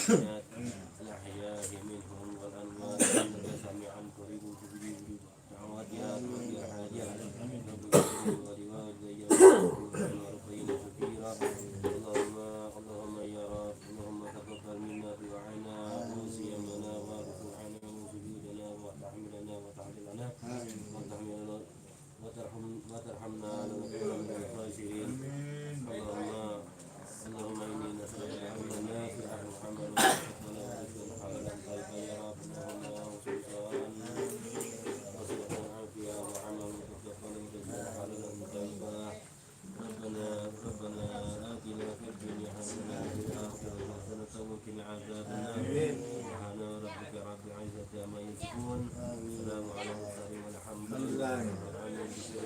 البينات الأحياء منهم والأموات إنك سميع قريب تجيب دعوات يا رب يا حاجات رب اغفر ولوالدي وربينا كثيرا اللهم يا رب اللهم تقبل منا دعانا وصيامنا وركوعنا وسجودنا وتحملنا وتعلمنا وترحمنا لنكون من الخاسرين اللهم إني نسألك علما نافعا وعملا متقبلا ورزقا حلالا طيبا يا رب اللهم وصلة عافية وعملا متقبلا ورزقا حلالا طيبا ربنا آتنا في الدنيا حسنة وفي الآخرة حسنة وقنا عذاب النار سبحان ربك رب العزة عما يصفون السلام على المرسلين والحمد لله رب العالمين بسر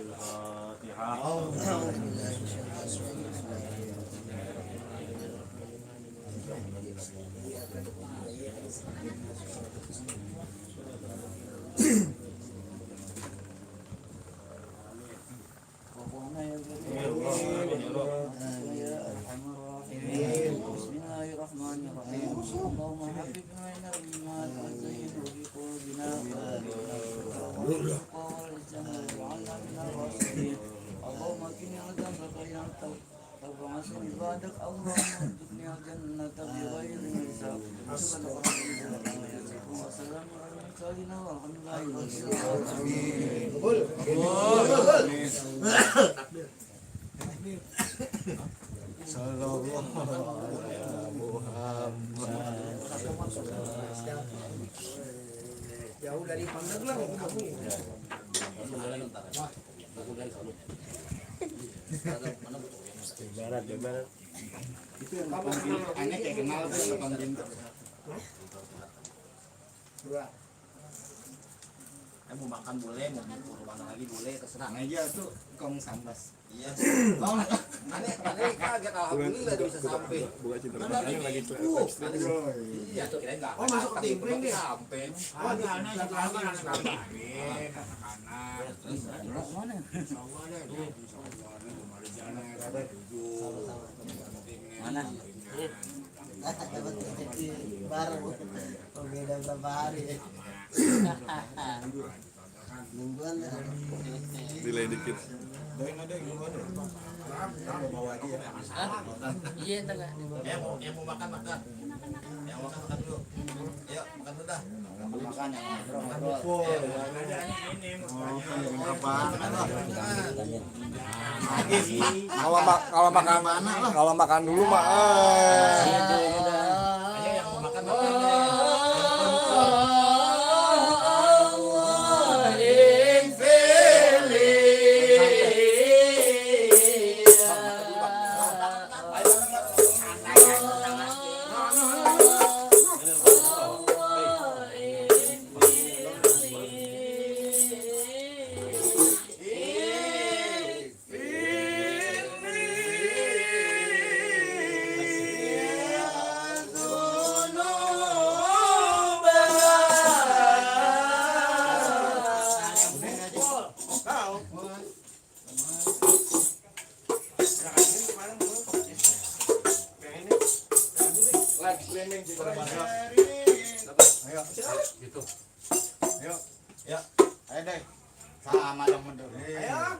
Bismillahirrahmanirrahim. Allahumma habibna ila al-iman wa zayyinhu bi qulubina اللهم اكفني عذاب غير تبعث عبادك اللهم ارزقني الجنة بغير حساب وسلام على المرسلين والحمد لله jauh dari Pandeglang kamu. Barat. Itu yang aneh kayak kenal tuh yang panggil. Mau makan boleh, mau mana lagi boleh, terserah. Aja tuh kamu sambas. Iya. Aneh kaget alhamdulillah bisa sampai. Lagi Iya tuh kirain enggak. Oh, masuk ke timpling deh. Sampai. Ada anak sekarang anak-anak. Mana? Mana? Baru beda berapa hari mingguan delay dikit. Iya enggak. Yang mau makan. Yang makan dulu. Ayo makan dulu dah. makan yang Kalau makan dulu mah. Ayo yang mau makan gitu. Ayo deh sama dong mundur. Ayo.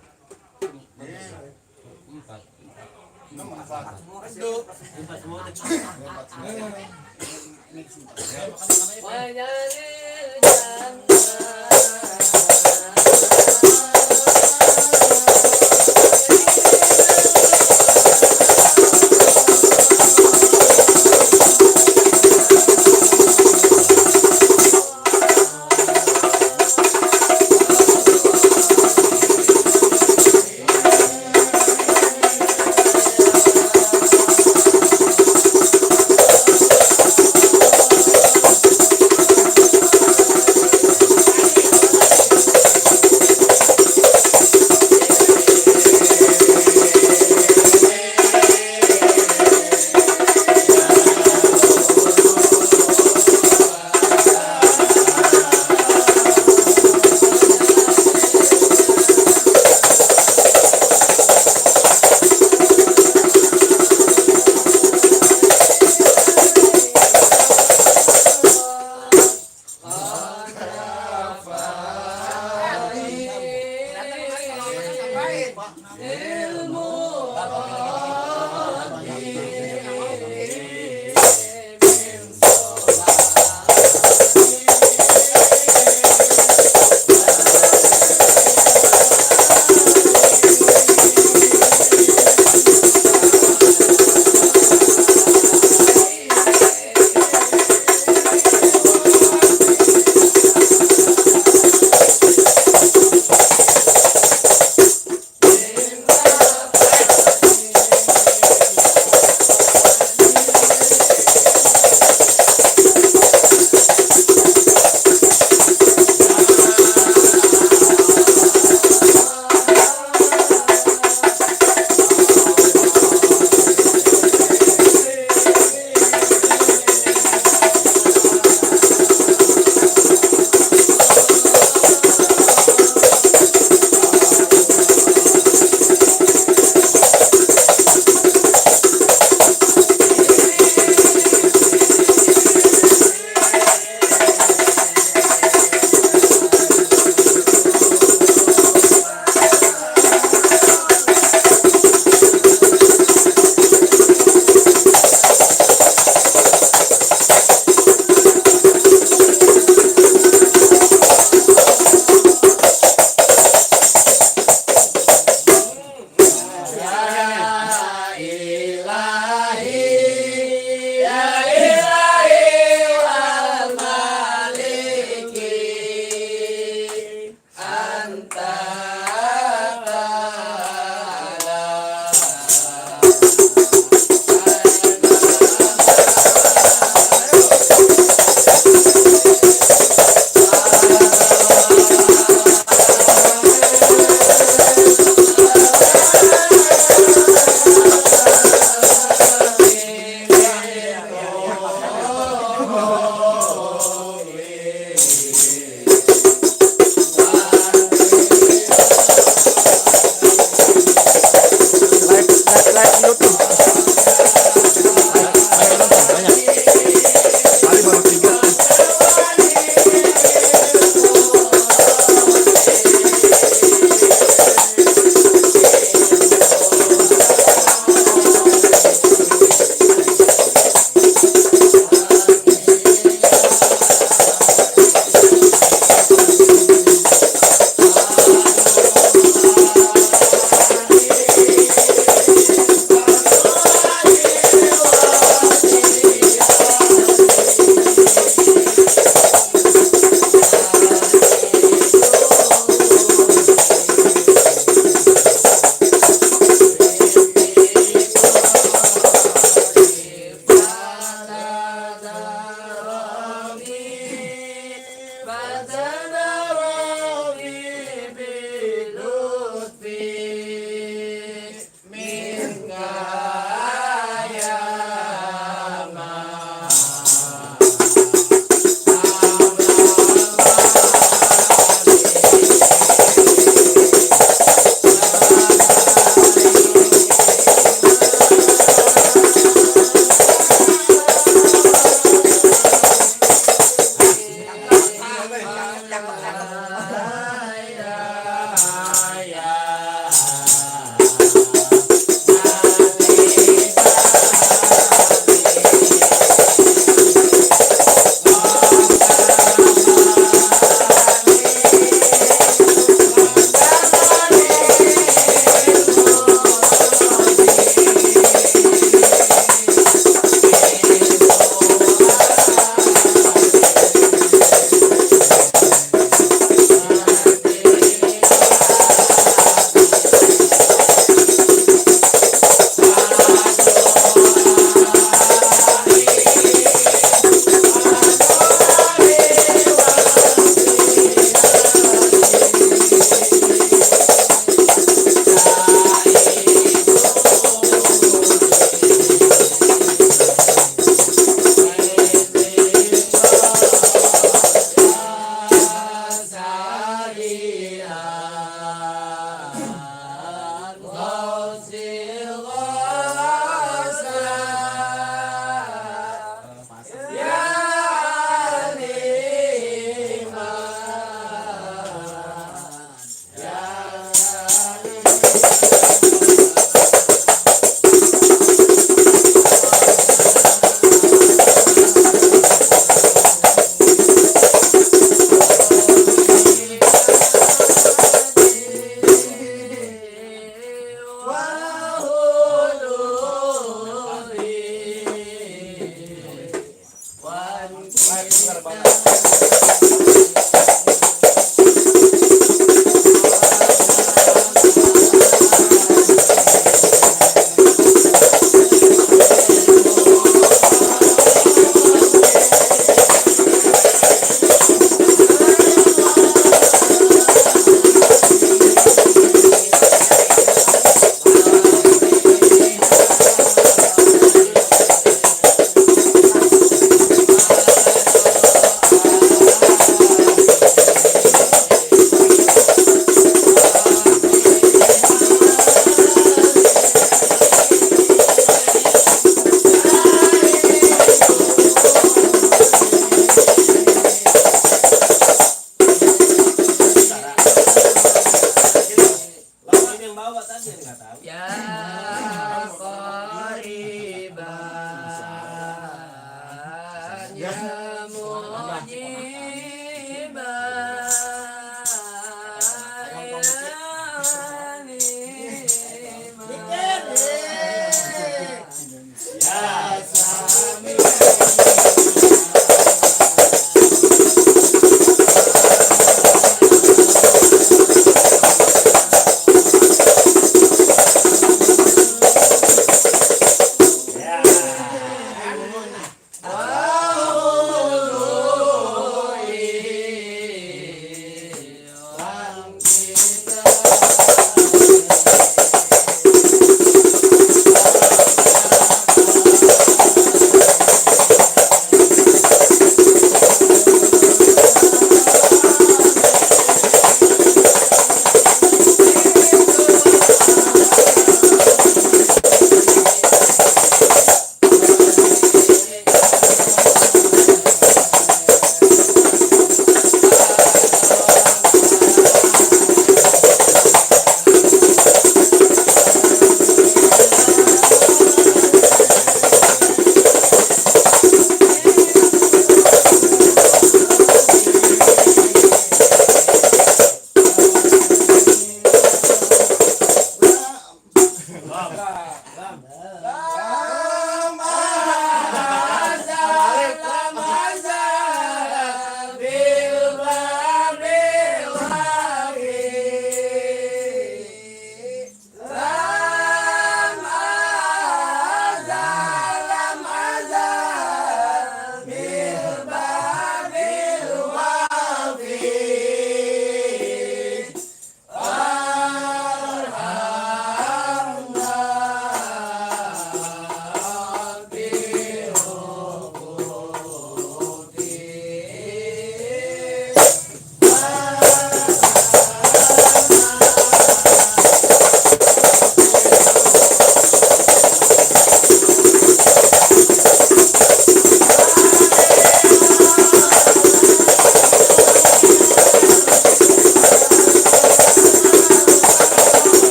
YouTube. Ayo nonton banyak. Kali baru 3.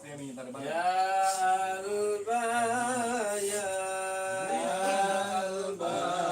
streaming pada balik. Ya Al-Baya, ya Al-Baya,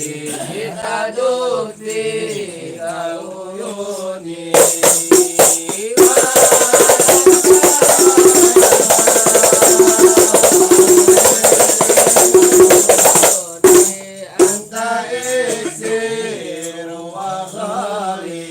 kita dukti kauyuni anta isir wa ghali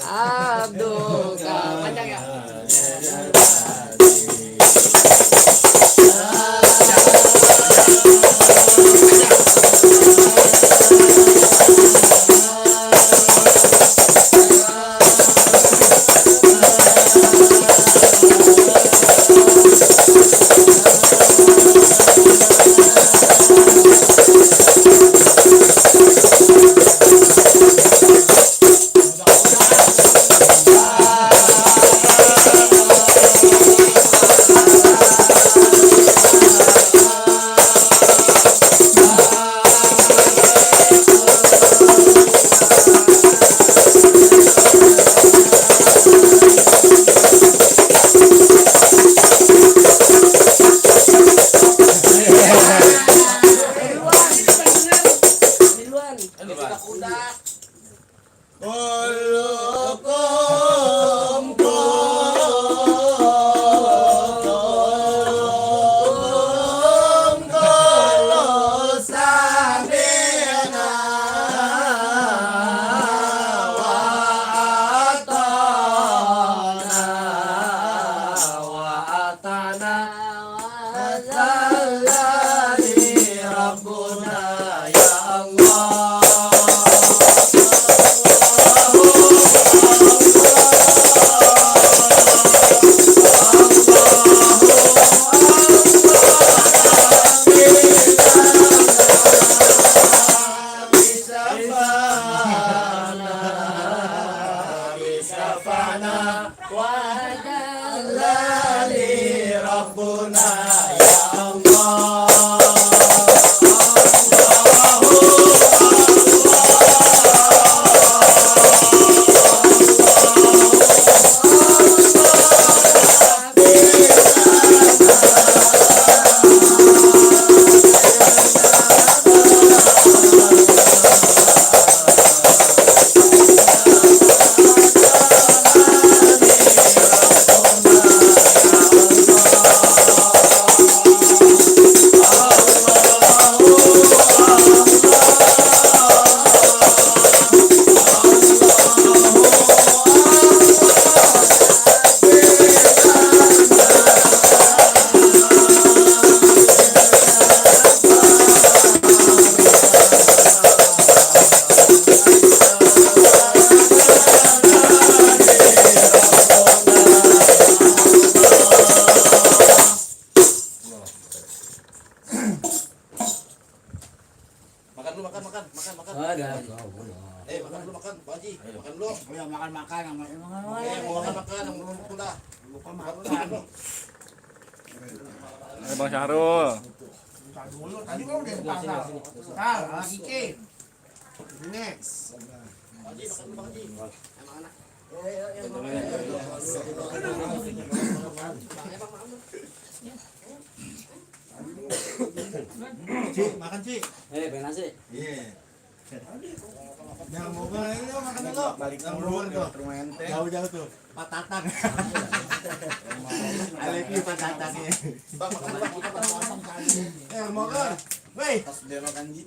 Abdul panjang ya. Bang Syahrul. Dulu tadi kan udah pasal. Nah, lagi ke. Next. Cik, makan Cik. Pengen nasi. Iya. Jangan mau ini makan dulu. Balik ke rumah ente. Jauh-jauh tuh. Patatan. Aleki patatannya. Makan. Woi.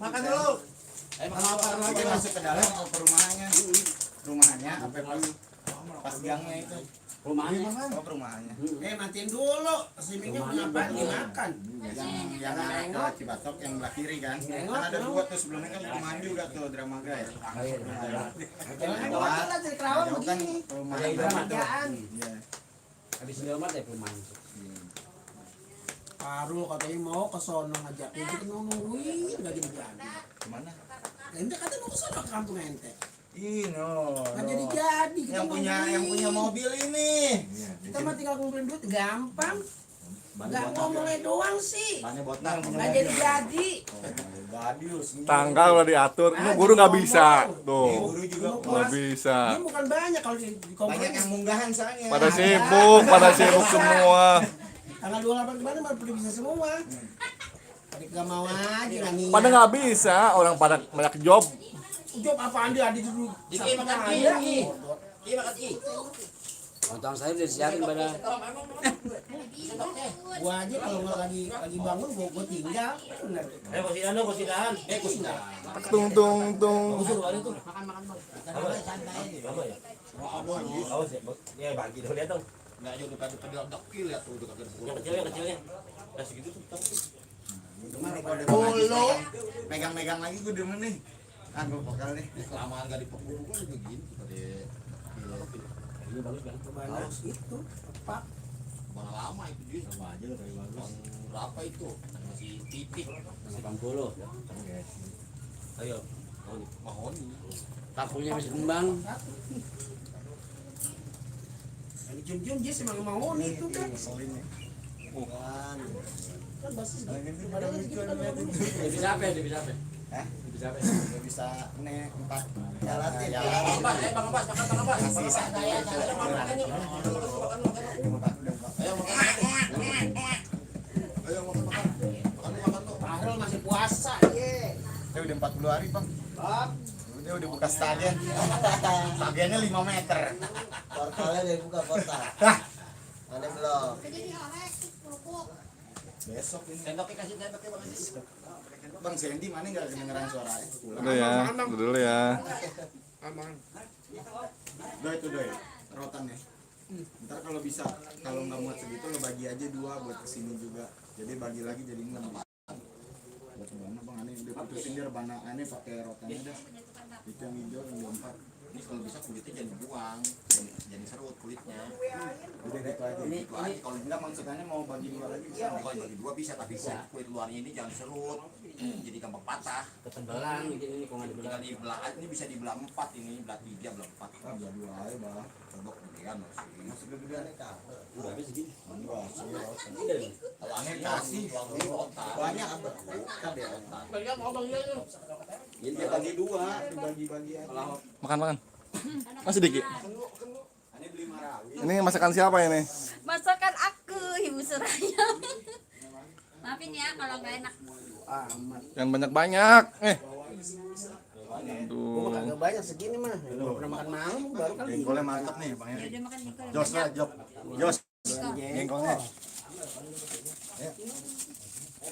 Makan dulu. Kita masuk ke dalam ke perumahannya. Rumahannya apa pas gangnya itu. Rumahnya. Oh, perumahannya. Matiin dulu. Streamingnya kenapa dimakan? Yang ke Cibatok yang belah kiri kan. Kan ada dua tuh sebelumnya kan perumahan juga tuh Dramaga ya. Jangan lah jadi kerawang begini. Perumahan Kerajaan. Iya. Habis ngelmat ya kuman. Baru katanya mau ke sono ngajak. Kita nungguin nggak jadi-jadi. Kemana? Ente katanya mau ke sono ke kampung ente. Ino. Nggak jadi-jadi. Kita Yang punya mobil ini. Kita mah tinggal ngumpulin duit gampang. Nggak ngomongnya doang sih. Banyak botak. Nggak jadi-jadi. Gadius. Tanggal udah diatur. Ini guru nggak bisa. Tuh. Guru juga Nggak bisa. Ini bukan banyak kalau di banyak komplain. yang munggahan soalnya. Pada sibuk semua. Tanggal 28 kemarin baru bisa semua. Tadi nggak mau aja nggak niat. Pada nggak bisa. Orang pada banyak job. Job apaan dia ada dulu. Ki makan ki. Ki makan ki. Lontong sayur disiapin pada. Gua aja kalau nggak lagi bangun gua tinggal. Bener. Kusidahan dong, kusidahan. Kusidahan. Tung. Apa ya? Awas ya, ya bagi dulu lihat dong. Enggak jauh depan dekil ya tuh dekat Yang kecilnya. Nah segitu tuh. Bolo. Megang-megang lagi gue demen nih. Gue pokal nih. kelamaan enggak dipukul kan begini tadi. Ini bagus kan? Bagus itu tepat. Mana lama itu dia sama aja dari bagus. Berapa itu? Masih titik. 80. Ayo. Mahoni. Takunya masih kembang. Ini jun dia sih mau itu kan. Bukan. Kan basis gitu. Pada gitu kan. Bisa apa? Bisa apa? Hah? Bisa apa? Gak bisa nih 4 Jalan ya. Bang Bas, makan Bang. Masih satu. Ayo makan. Ayo makan. Makan tuh. Pahrul masih puasa. Dia udah 40 hari, Bang. Dia udah buka stadion. Stadionnya 5 meter. Portalnya udah buka portal. Ada belum? Besok ini. Sendoknya kasih sendoknya Bang. Bang Sandy mana nggak kedengeran suaranya? Udah ya. Dulu ya. Doi itu doi, rotannya. Ntar kalau bisa, kalau nggak muat segitu lo bagi aja 2 buat kesini juga. Jadi bagi lagi jadi 6. Buat mana bang, aneh udah putusin dia rebana aneh pakai rotannya dah. Itu yang hijau yang 24. Ini kalau bisa kulitnya jangan dibuang, jadi serut kulitnya. Udah gitu aja. Itu aja kalau Enggak maksudnya mau bagi 2 lagi bisa. kalau bagi 2 bisa tapi kulit luarnya ini jangan serut. Jadi gampang patah. Ketebalan ini kok nggak dibelah. Tinggal dibelah ini bisa dibelah 4 ini, belah 3, belah 4. Ah, biar 2 aja bang. Kodok gede kan masih. Masih gede-gedean. Udah habis segini. Enggak sih. Kalau aneh kasih otak. Banyak apa? Kan deh otak. Ini dia bagi 2, dibagi-bagi aja. Makan. Masih dikit. Aneh beli marawi. Ini masakan siapa ini? Masakan aku, Ibu Suraya. Maafin ya kalau nggak enak. Yang banyak-banyak. Gua mah Aduh. kagak banyak segini mah. Belum pernah makan malam baru kali ini. Jengkolnya mantap nih bang. Ya udah makan jengkol. Jos lah, Jos. Jengkolnya.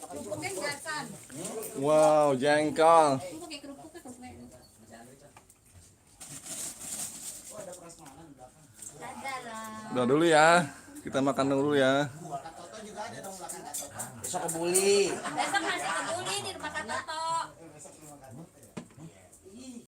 Kerupuknya gasan. Wow, jengkol. Lu pakai kerupuknya. Dadah lah. Udah dulu ya. Kita makan dulu ya. Besok kebuli. Besok masih kebuli di rumah Kak Toto.